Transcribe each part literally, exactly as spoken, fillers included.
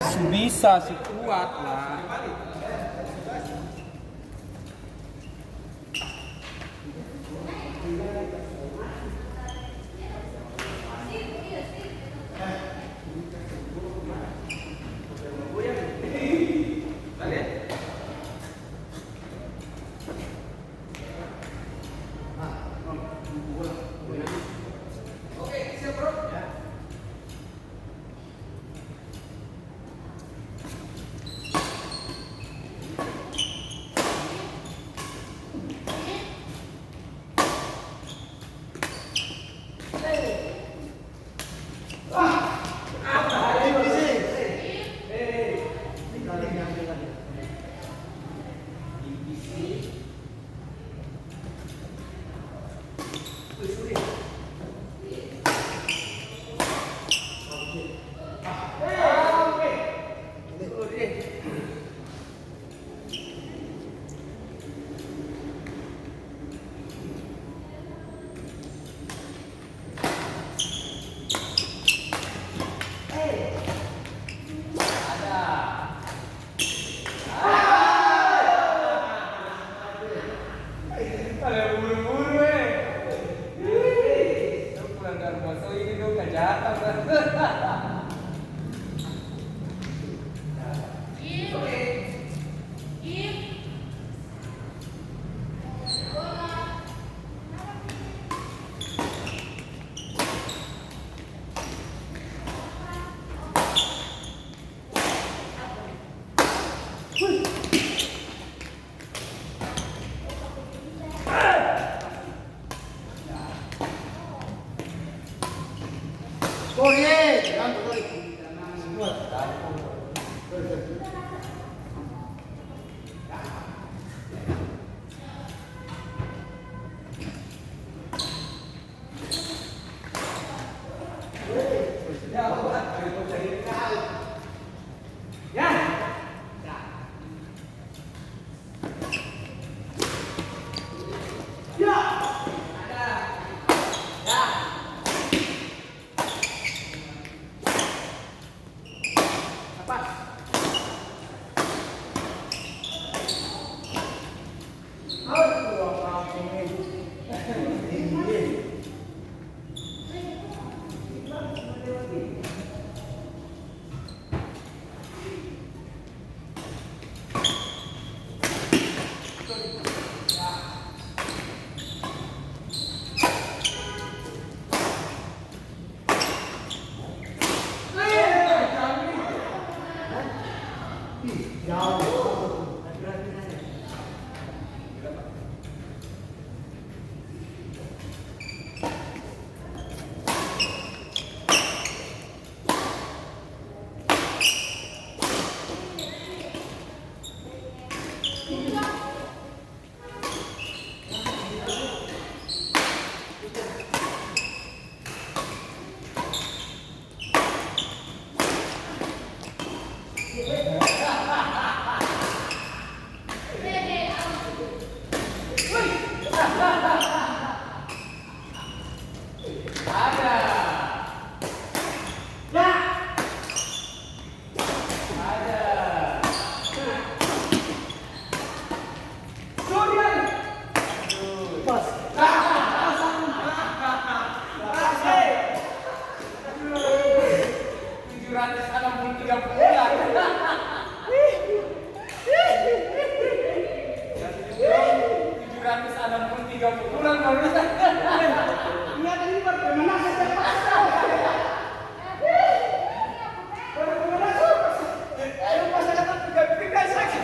Su bisa, su kuat lah. Ada buru-buru, eh. Ih, dong pulang dari rumah so ini dong kajahatan. Tujuh ratus enam puluh tiga pukulan. Tujuh ratus enam puluh tiga pukulan baru. Ingat ini baru pemenang saja. Baru pemenang. Ayo, pas saya dapat tiga, tiga sakit.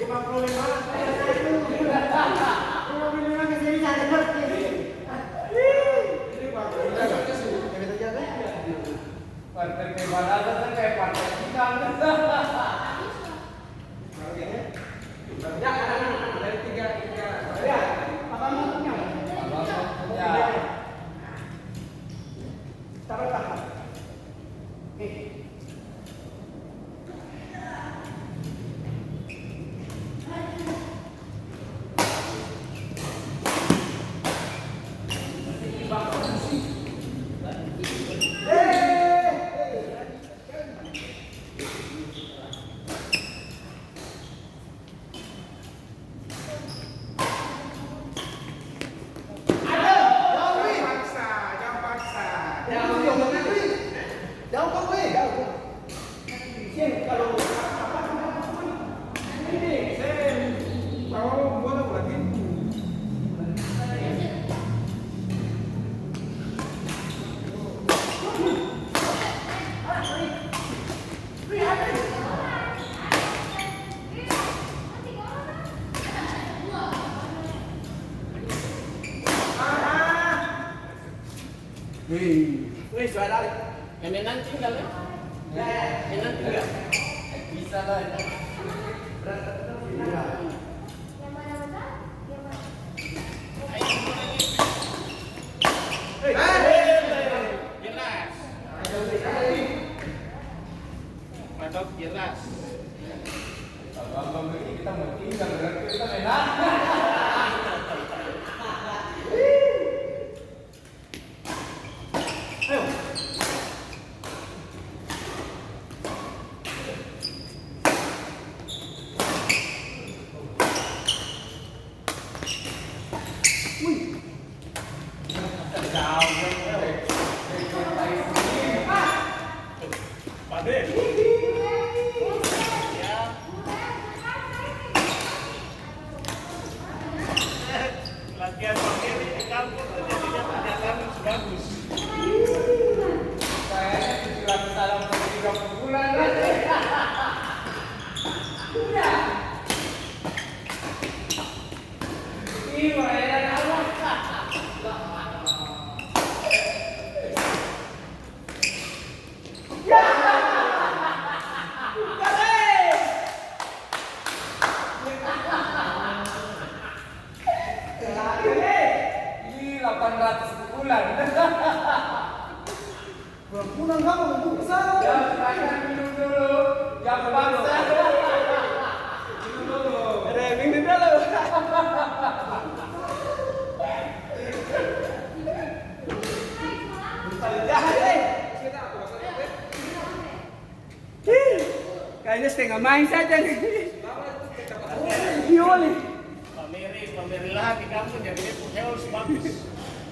Lima puluh lima. Lima puluh lima ke sini, saya dengar. Partai pembalasan kan kayak partai kita. Ya, anak-anak, dari tiga, tiga. Ya, apa mau punya? Apa mau punya? Sabar, Pak. Nih. Wih. Wih, suara. Yang menang tinggal, ya? Yang menang tinggal. Bisa lah. Iya. Hei, hei, hei. Jelas. Padok jelas. Kalau abang begini, kita mau tinggal, berarti kita main apa? Ayo. Wih. Latihan sendiri di kampung tuh jadinya pernyataan bagus. Kayaknya tujuh ratus salam per tiga puluh bulan. Iya. Ih, mainan apa? Ih, delapan ratus bulan. Dua bulan kamu buku sana. Ya, silahkan minum dulu. Jam paksa. Minum dulu. Ada yang minum dulu. Bisa jahat, eh. Ih, kayaknya setengah main saja nih. Iya, boleh. Pameri, pameri lahan di kampung, jadi dia pung heels bagus.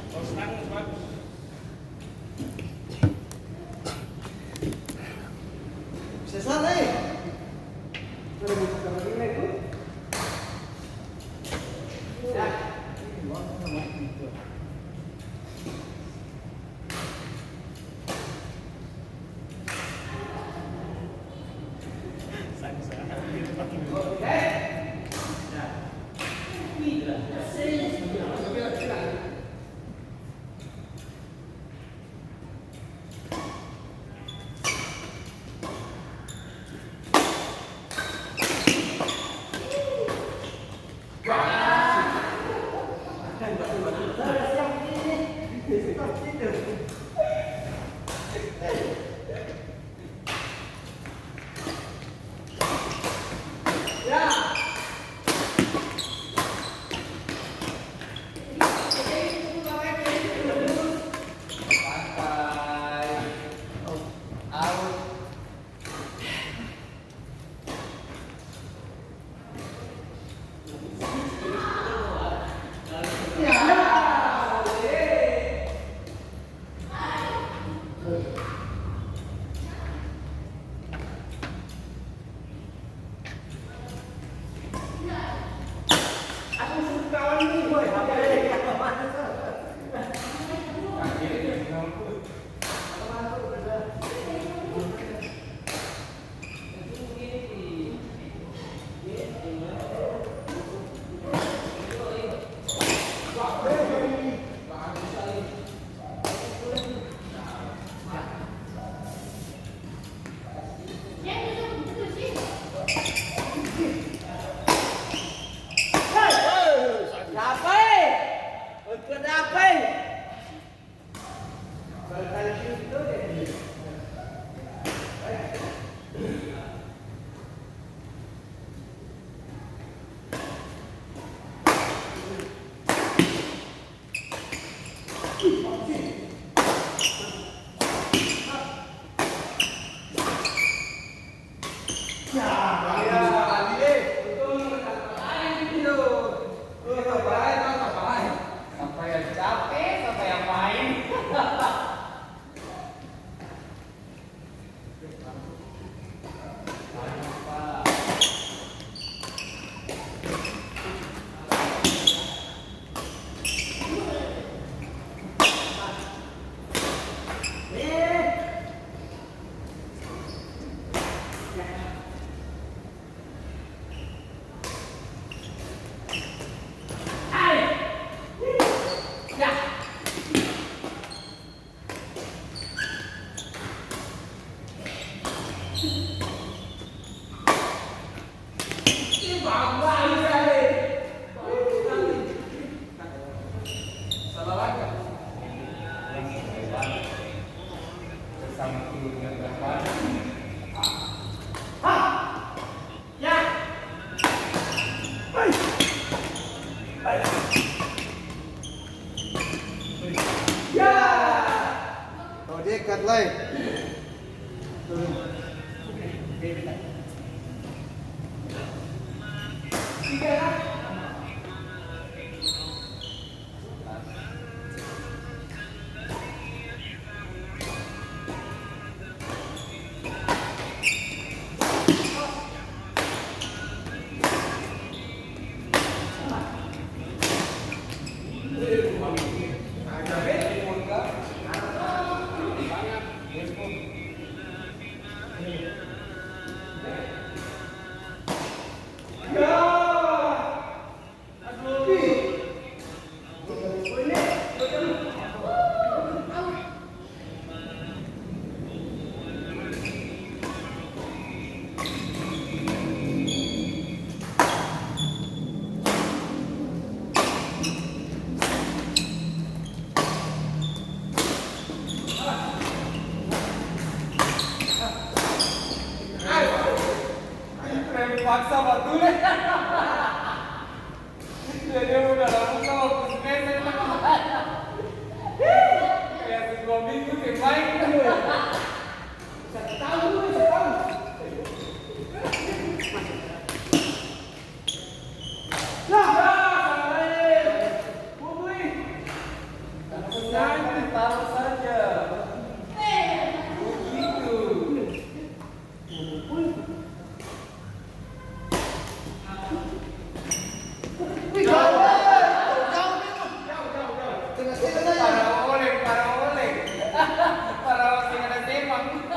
Terus tangan bagus. Sesat, eh. Ada mau pakai lagi, Nek, tuh? Ya. Oh, dekat lai. Paksa batul. Dia, dia udah lama sama Gus Meser. Kayak dua minggu dia main. Satu tahun, satu tahun. Nah, salah, eh. Bubui. Santai, taruh saja. Begitu. Para oleng, para oleng. Para oleng seng ada semang.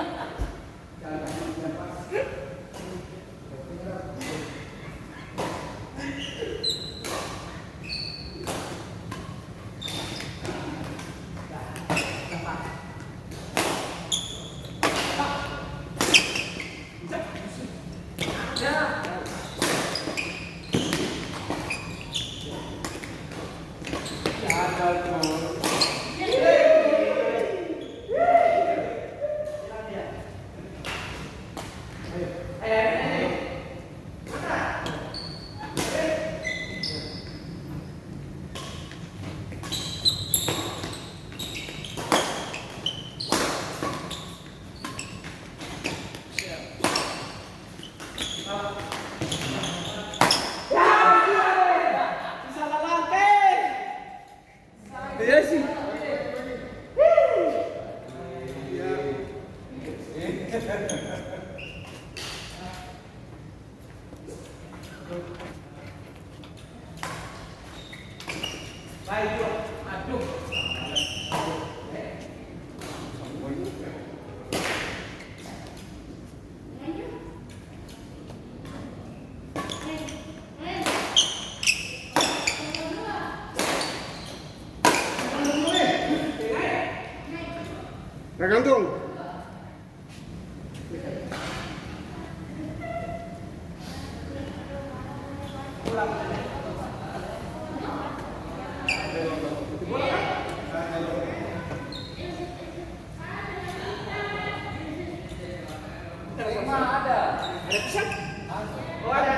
Tergantung.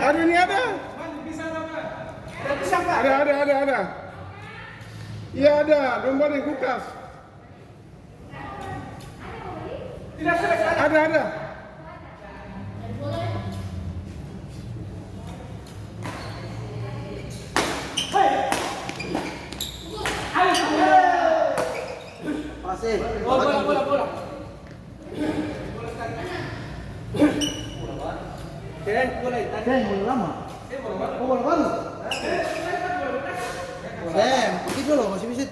Ada ni, ada. Ada, ada, ada, ada. Iya, ada. Domba deng kulkas. Ada, ada. Pas, eh. Bola, bola, bola, bola. Seng, bola lama. Oh, bola baru. Seng, itu dulu, masih bisa.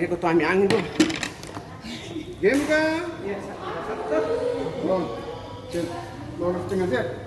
Iko tuh ambil angin tuh. Game ka? Oh, cek. Lolos tengah set.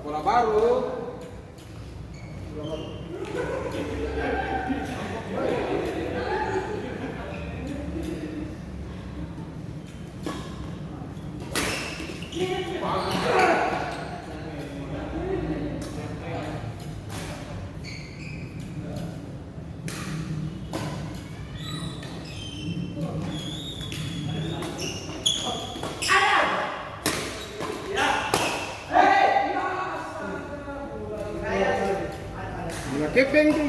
Bola baru. Bola kepeng tu.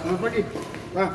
Selamat pagi. Wah.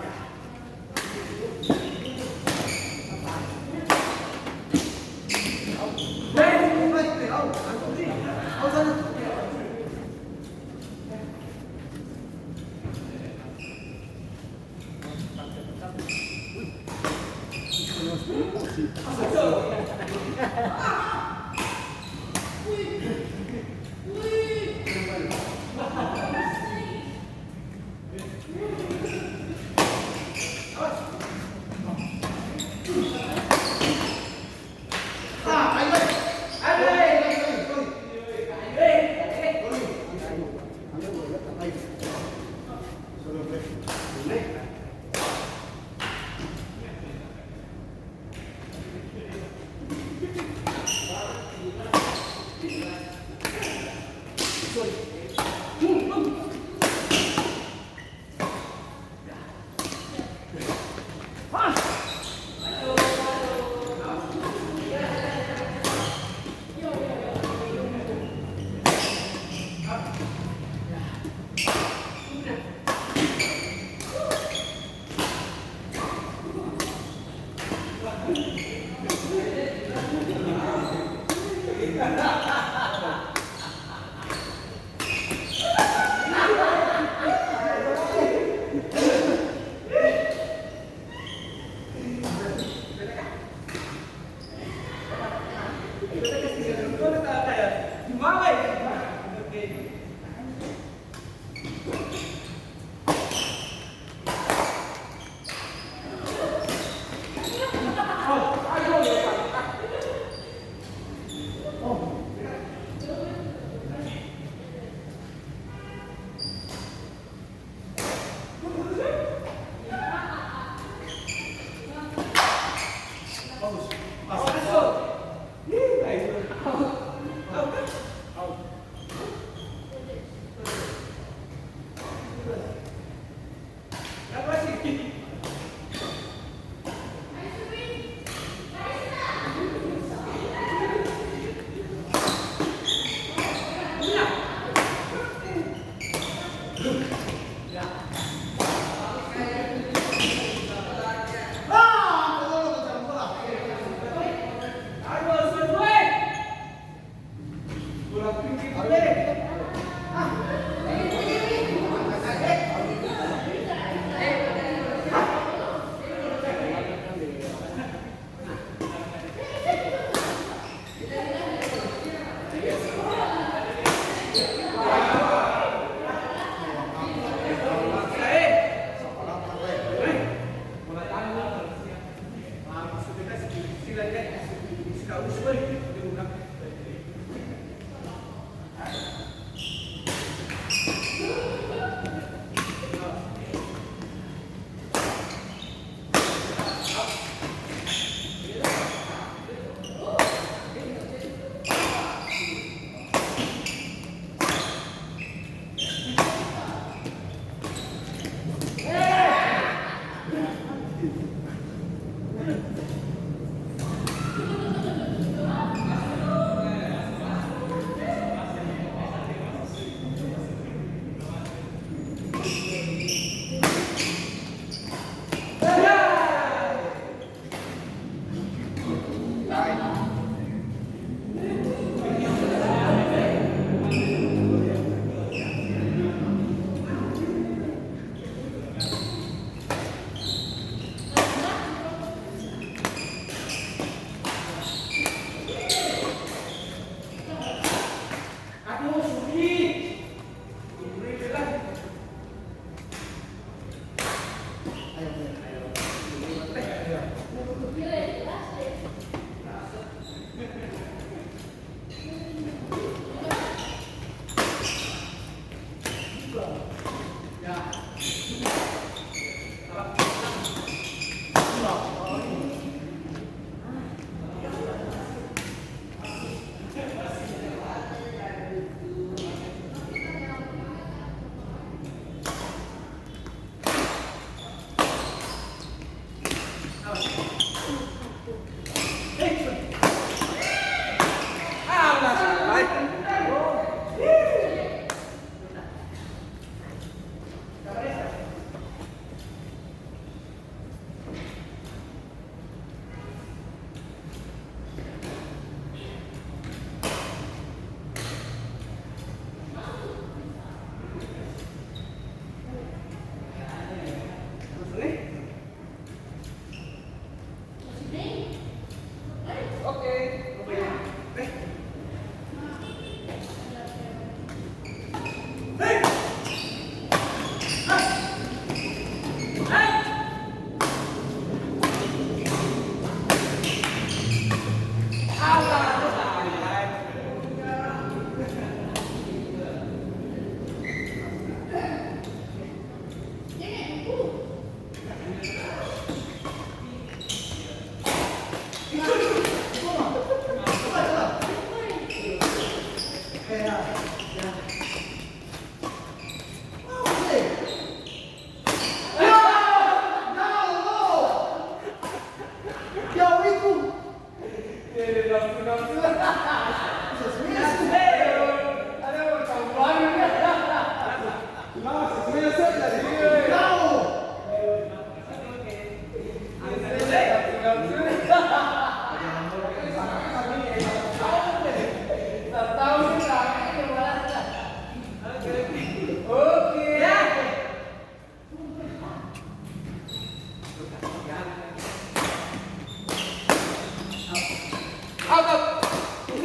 Out, out.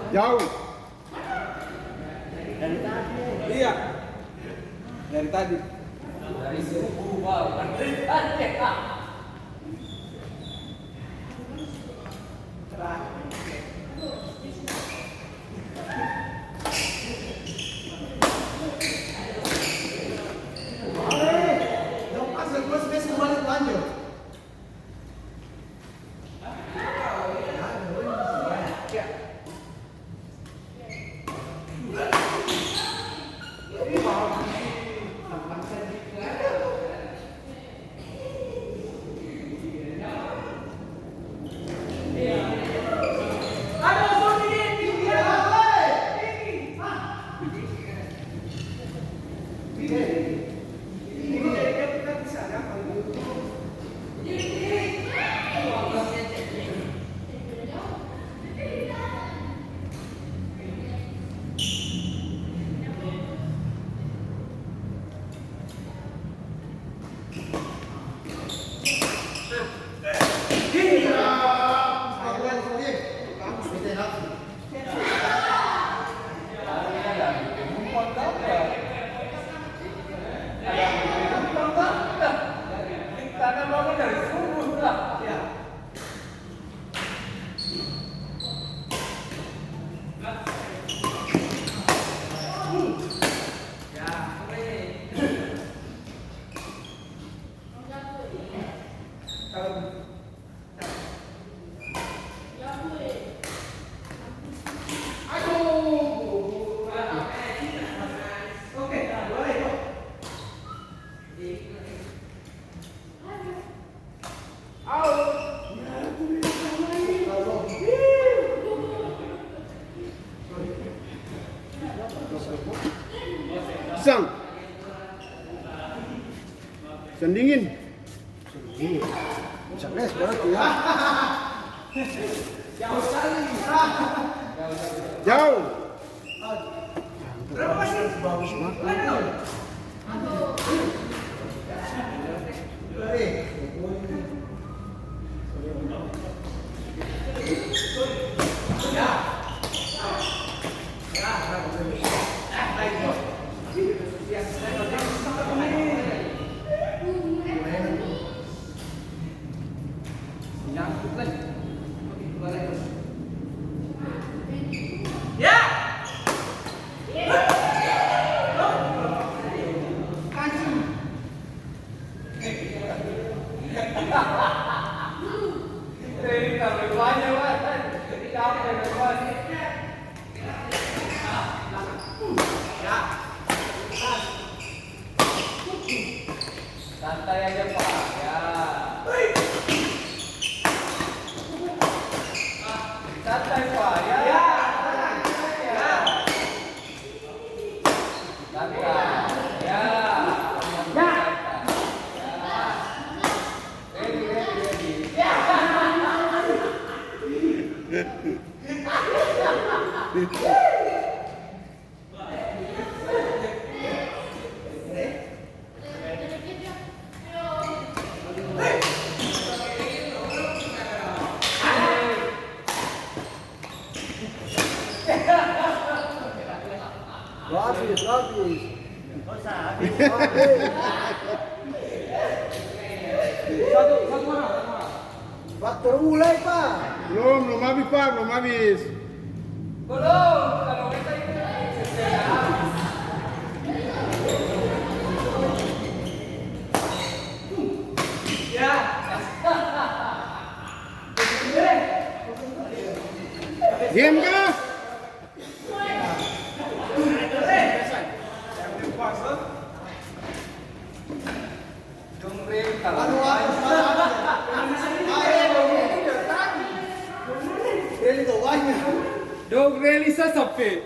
Jauh. Iya. Dari tadi. Dari subuh, Bang. Dari tadi. Pisang. Pisang dingin. Iya. Bisa les berarti ya. Jauh. Bagus banget. Santai aja, Pak. Ya. Santai, Pak. Ya. Santai. Ya. Ready, ready, ready. Habis, habis. Habis. Satu, satu orang, satu orang. Faktor mulai, Pak. Belum, belum habis, Pak, belum habis. Belum, kalau kita itu. Ya. Diam kah? Dong reli sa sampe.